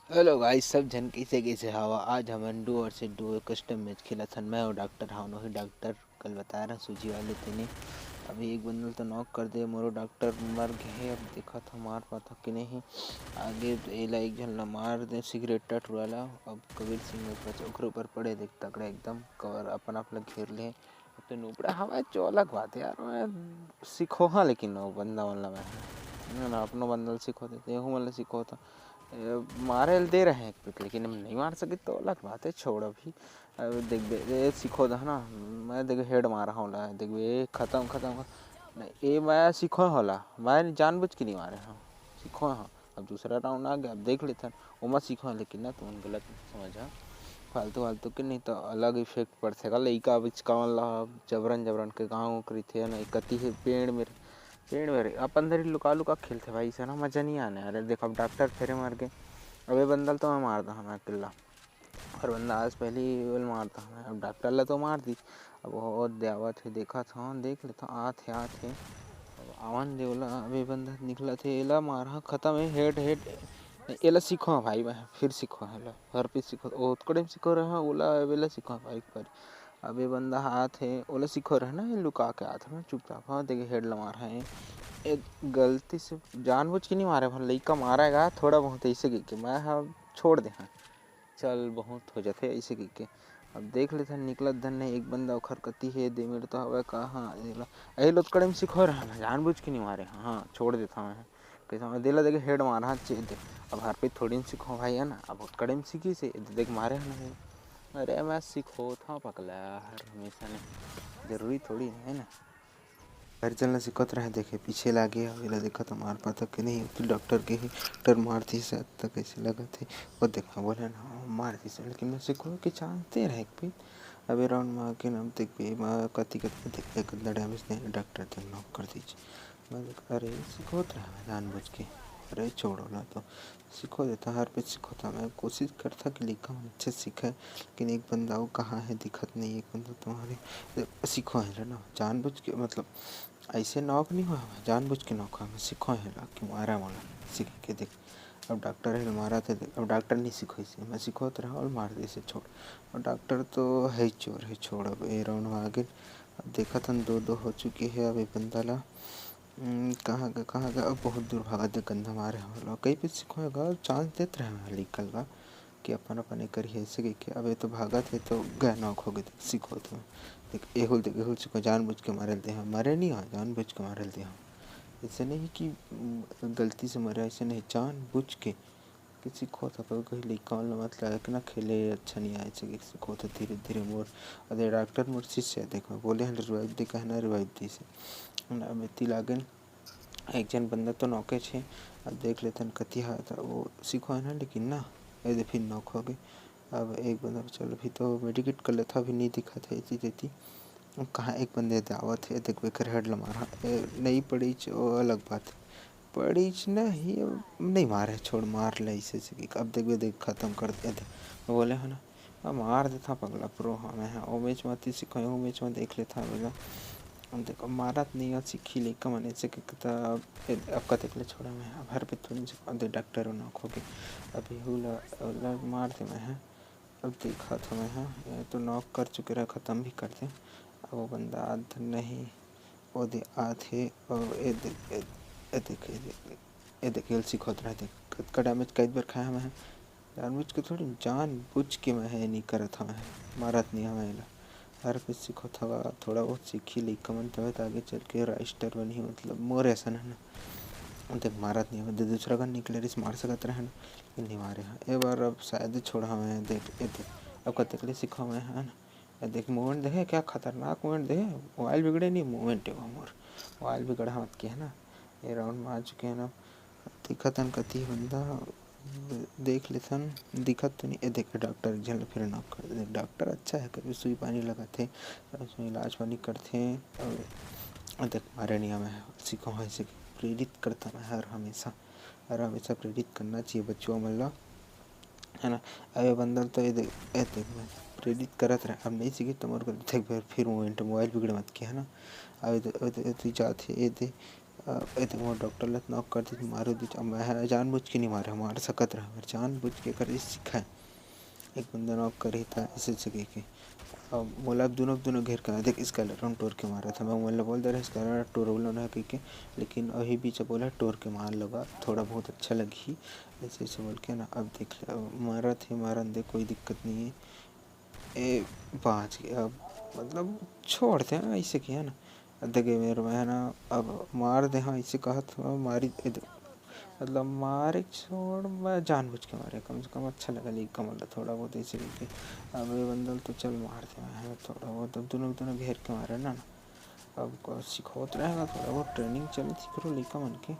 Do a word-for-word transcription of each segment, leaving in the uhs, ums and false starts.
Hello guys, सब झन कइसे कइसे हवा। आज हमन Duo versus Duo custom match खेलत हन। मैं अउ डॉक्टर हवन, वही डॉक्टर कल बताए रहा सूजी वाले तेने। अभी एक बंदल तो नॉक कर दे, मोरो डॉक्टर मर गे हे। अब देखत हव मार पाथव कि नहीं। आगे एला एक झन ला मार दे सिगरेट टट वाला। अब कबीर सिंह बच ओकरे ऊपर पड़े, देख तगड़ा एकदम कवर अपन आप ला घेर ले। अब तो नुबड़ा हवय जो अलग बात है यार, मैं सिखोहा लेकिन वो बंदा मन ला मैं, है ना, अपनो बंदा ला सिखो देते, एहू मन ला सिखो तो ए, मारे ल दे रहे हैं एक पीट, लेकिन हम नहीं मार सके तो अलग बात है, छोड़ अभी। अब देखबे, ए, सिखो दा ना, मैं देखबे हेड मारा होला, देखबे, ए, खत्म, खत्म, खत्म। नहीं, ए, मैं सिखो होला, मैं जानबूझ के नहीं मारे हूँ, सिखो हाँ। अब दूसरा राउंड आ गया, अब देख लेथन, ओमा सिखो, लेकिन ना तुमन गलत समझ हा, फालतू फालतू के नहीं तो अलग इफेक्ट पड़थे का। लइका बिचकावन ला जबरन जबरन के गाँव करिथे ना, कति हे पेड़ में, पेड़ में रे, अपन धरी लुका लुका खेलथे भाई, ऐसा ना मजा नहीं आने। अरे देखो, अब डॉक्टर फेरे मर गए, अब ये बंदल तो मैं मार दा हमें अकेला, और बंदा आज पहली ओल मार दा हमें, अब डॉक्टर ला तो मार दी। अब वो दे आवत हे, देखत हव, देख लेथव, आत हे, आत हे। अब आवन दे ओला, अब ये बंदा निकलत हे, एला मारहा, खत्म हे, हेड, हेड। एला सिखो भाई, मैं फिर सिखो, एला हर पीस सिखो, ओतकड़े में सिखो रहा, ओला, अब एला सिखो भाई, एक बार। अब ये बंदा आत हे, ओला सिखो रहे ना, ये लुका के आत हे, मैं चुपचाप, हाँ, देखे हेड ला मारहा है। ए, गलती से जानबूझ के नहीं मारे, भर लइका मारा गा, थोड़ा बहुत ऐसे गिर के, मैं, हाँ, छोड़ दे, हाँ, चल, बहुत हो जाथे ऐसे गिर के। अब देख लेथन, निकलत धन नहीं, एक बंदा ओखर कति हे, दे मिनट तो हवय का, हाँ, एला, ए, लोतकड़े में सिखो रहे, मैं जानबूझ के नहीं मारे, हाँ, छोड़ देता मैं, कैसे मैं, देला देखे हेड मारहा, चे दे। अब हर पे थोड़ी न सिखो भाई, है ना, अब ओतकड़े में सीखी से, ए, देख मारे है ना, अरे, मैं सिखोथव पगला, हर हमेशा नहीं, जरूरी थोड़ी है ना। हर जन ला सिखोत रहे, देखे पीछे लागे, अब एला देखत हव मार पाथव कि नहीं। तो डॉक्टर के ही, डॉक्टर मार दिस, त कैसे लगत हे। वो देखा, बोले ना, मार दिस, लेकिन मैं सिखो के चांस दे रहे एक भी। अब ये राउंड में आके ना, अब देख बे, मैं कति, कति, देख, एक गंदा डैमेज दे, डॉक्टर ते नॉक कर दीजिए। मैं देख, अरे, सिखोत रहे मैं जानबूझ के, अरे, छोड़ो ना तो। सिखो देता, हर पे सिखोता। मैं कोशिश करता कि लइका मन अच्छे से सीखे, लेकिन एक बंदा वो कहाँ है, दिखत नहीं, एक बंदा तुम्हारे सिखो है ना, जानबूझ के, मतलब, ऐसे नॉक नहीं हुआ, मैं जानबूझ के नॉक हुआ, मैं सिखो है ला कि मारा मोला, सीख के देख। अब डॉक्टर है मारा थे, अब डॉक्टर नहीं सिखो इसे, मैं सिखोत रहा और मार दे इसे, छोड़। और डॉक्टर तो है ही चोर है, छोड़। अब ए राउंड में आगे, अब देखत हन दो दो हो चुके हैं, अब ये बंदा ला हम्म, कहाँ गा, कहाँ गा? अब बहुत दूर भागत हे, गंदा मारे हवय लो। कई पे सिखोय गा, चांस देत रहे हवय लइका ल गा कि अपन, अपन एकर ही ऐसे कहिके। अब ये तो भागत हे, तो गा नॉक हो गे, सिखोत हवय। देख, एहुल देख, एहुल सिखो, जानबूझ के मारे ल दे हवय, मरे नहीं हवय, जानबूझ के मारे ल दे हवय। ऐसे नहीं कि, उम, गलती से मरे, ऐसे नहीं, जानबूझ के कि सिखोत हवय, कहीं लइका मन ल मत लागे कि ना खेले, अच्छा नहीं आए, ऐसे कहिके सिखोत हे धीरे-धीरे मोर। अरे डॉक्टर मोर शिष्य हे, देख मैं बोले हन रिवाइव दे, कहे ना रिवाइव दिस हे। अब एती लागेन, एक झन बंदा तो नॉकेच हे, अब देख लेथन कति हा, त वो सिखो हे ना, लेकिन ना, ए दे फिर नॉक हो गे। अब एक बंदा चल, अभी तो मेडिकेट कर लेथा, अभी नहीं दिखत हे एती तेती। अब कहाँ एक बंदे दे आवत हे, देखबे कर हेड ल मारा, ए, नहीं पड़ीच, वो अलग बात हे। पड़ीच नहीं, अब नहीं मारे, छोड़, मार ले ऐसे से कि अब देखबे, देख, खत्म कर दे, दे। बोले हो ना, अब मार देथा पगला प्रो, हाँ, मैं, हाँ, ओ मैच में अति सिखाई, ओ मैच में देख लेथा, बोला। अब देखो, मारत नहीं हो, सीखी लइका मन ऐसे के कता, अब, अब कतेक ले छोड़ा मैं, अब हर पे थोड़ी से, अब दे डॉक्टर नॉक हो के, अब एहू ला, ला मार दे मैं, हाँ। अब देखा था मैं, हाँ, ये तो नॉक कर चुके रहा, खत्म भी कर दे। अब वो बंदा आत नहीं, वो दे आत हे, और ए दे, ए, ए देख, ए देख, ए देख, एल सिखोत रहा, देख, कतका डैमेज कई बार खाया मैं, जानबूझ के थोड़ी, जानबूझ के मैं हे नहीं करत हवं, मारत नहीं हवं एला। हर कुछ सिखोत हवा, थोड़ा बहुत सीखी लइका मन, तबे त आगे चल के राइस्टर बनही, मतलब मोर असन है ना। देख, मारत नहीं हवं, दे दूसरा गन निकले रहिस, मार सकत रहे ना, लेकिन नहीं मारे हवं। ए बार अब शायद छोड़ा हवं, देख, ए देख, अब कतेक ले सिखा हवं, है ना। ए देख, मूवमेंट देखे, क्या खतरनाक मूवमेंट देखे, मोबाइल बिगड़े नहीं, मूवमेंट है वो मोर, मोबाइल बिगड़ा मत के, है ना। ये राउंड में आ चुके हैं ना, दिखत हन कति बंदा, देख लेथन, दिखत तो नहीं। ए देख, डॉक्टर एक झन ल फिर नॉक कर दे। डॉक्टर अच्छा है, कभी सुई पानी लगाथे, उसमें इलाज पानी करथे। और देख, मारे नहीं हवं, सिखो ऐसे प्रेरित करता मैं हर हमेशा, हर हमेशा प्रेरित करना चाहिए बच्चों मन ला, है ना। अब ये बंदा तो ये देख, ये देख, मैं प्रेरित करत रहे, अब नहीं सीखी तो मोर कर देख, फिर, फिर मोबाइल, मोबाइल बिगड़े मत के, है ना। अब ये दे, ये दे, ये दे जात हे, ये दे, अ, ए, त मोर डॉक्टर ल नॉक कर दिस, मारो दिस। अब मैं ह जानबूझ के नहीं मारे, मार सकत रहा, मैं जानबूझ के कर सिखाए। एक बंदा नॉक करे त ऐसे, ऐसे कहिके। अब मोला अब दोनों, दोनों घेर के, देख, स्काइलर टोर के मारत हे। मैं मोला बोल दे रहे, स्काइलर टोर वाला ना कहिके, लेकिन अभी बीच बोला, "टोर के मार लगा, थोड़ा बहुत अच्छा लगही।" ऐसे, ऐसे बोल के ना, अब देख ले, अब मारत हे, मारन दे, कोई दिक्कत नहीं है। ए, बाँच गया। अब मतलब छोड़ दे, हाँ, ऐसे किया ना। देखे मेरे में है ना, अब मार दे, हाँ, ऐसे कहत हूँ, मारी, ए, दे-, मतलब मारे छोड़, मैं जानबूझ के मारे, कम से कम अच्छा लगा, लेकिन कमल थोड़ा बहुत ऐसे करके। अब ये बंदल तो चल मार दे, मैं है थोड़ा बहुत, अब दोनों, दोनों घेर के मारे ना, ना। अब को सिखोत रहेगा, थोड़ा बहुत ट्रेनिंग चलत हे करो लइका मन के।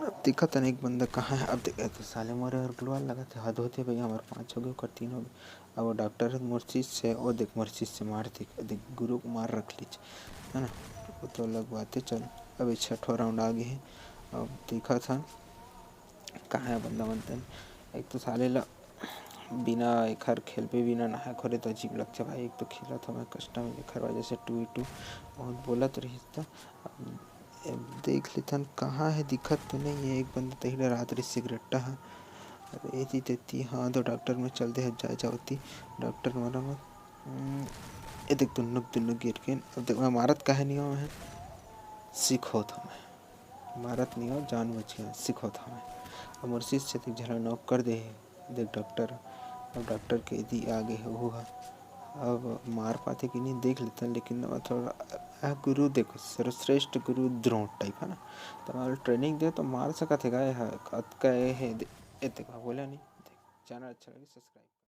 अब देखत हन एक बंदा कहाँ है, अब देख, ए तो साले मोरे और ग्लोवाल लगत हे, हद होथे भाई, हमार पाँच हो गए, ओकर तीन हो गए। अब वो डॉक्टर है, मोर शिष्य है, वो देख, मोर शिष्य मार, देख, देख, गुरु को मार रख लीच, है ना? वो तो अलग बात है। चल, अब ये छठो राउंड आ गए है। अब देखत हन, कहाँ है बंदा मन तन। एक तो साले ला बिना एखर खेलबे, बिना नहाए खोरे तो अजीब लगथे भाई। एक तो खेलत हवय कस्टम, एखर वजह से टू टू बहुत बोलत रहिस। त अब, अब देख लेथन, कहाँ है, दिखत तो नहीं है। एक बंदा तही डरात रहिस, सिगरेटा ह। अरे एती तेती, हाँ, तो डॉक्टर में चल दे, अब जाए जाओ ती, डॉक्टर मारा मत। हम्म, ए देख, दुन्नु दुन्नु गिर गेन। अब देख, मैं मारत काहे नहीं हूँ, मैं सिखोत हूँ, मैं मारत नहीं हूँ, जानबूझ के सिखोत हूँ मैं। अब मोर शिष्य देख, झला नॉक कर दे हे, देख डॉक्टर, अब डॉक्टर के दी आ गए हे, ओहू ह। अब मार पाथे कि नहीं, देख लेथन, लेकिन अब थोड़ा, आ, गुरु देखो, सर्वश्रेष्ठ गुरु द्रोण टाइप, है ना? तो हमारा ट्रेनिंग दे तो मार सकत हे गा, ए ह, अतका ए हे, दे-, ए देखो, बोला नहीं, देख, चैनल अच्छा लगे, सब्सक्राइब।